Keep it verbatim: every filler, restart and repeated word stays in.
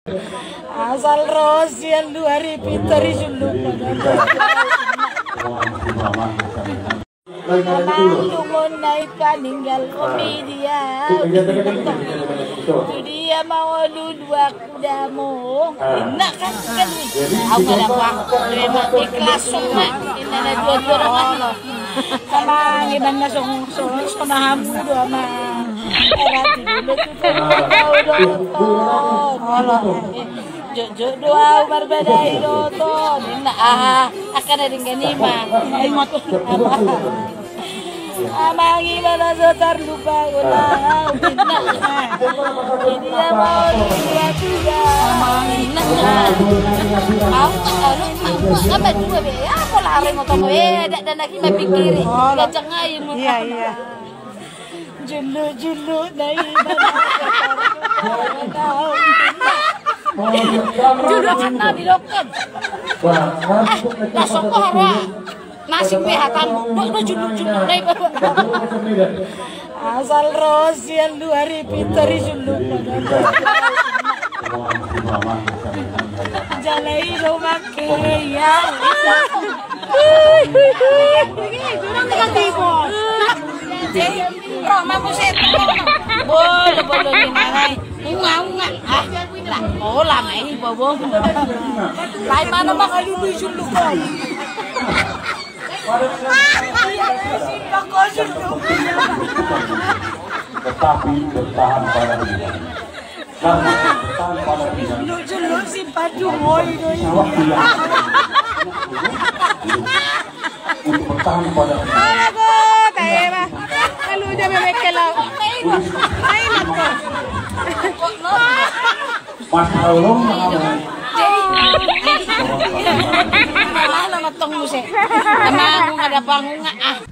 Asal ro sian luar i pintor i sunduk. Amang, dungon na i paninggal on, di dia? Tu dia ma ho duduk aku damo. Inna kan, kan. Au ma dapang. Memang ikhlas ma. Inna na dua dua. Amang, iban na song song sona hamu do, amang. Era ti dulu tu. Au do. Olo. Jotjot do au marbadai do ton. Inna, aha, angka na denggan i ma. Amang, ima na so tarlupa on au, inna. Di dia ma ho duduk aku damo. Inna. Au ma, au ma, au ma dua be. Ia pola hareng otomo e, dak danak i ma pikiri. Gajang ai mu. Iya, iya. Julu, julu, na i ma. Julu, na di dokon. Ah, na soko harua. Nasib be hatamu. Dok, dok, julu, julu, na i ma. Asal ro sian luar i pintor i sunduk. Jala i do make ia. Jurang negatibo. Jadi, ro ma muse. Bolo, bolo ni mangai. Unga, unga. Ah, lah, pola ma i bobo. Lai mana mangalului sunduk on. Tetapi bertahan pada pilihan. Karena bertahan pada pilihan. Lu, lu si Badung, oi, oi. Sewaktu yang untuk bertahan pada pilihan. Alah, go, tahe, bah. Lalu dia memekkel, lau. Main, main, main. Mas Paulong, mana? Jadi, jadi, jadi, malah nonton musik. Emang nggak ada panggung, ah.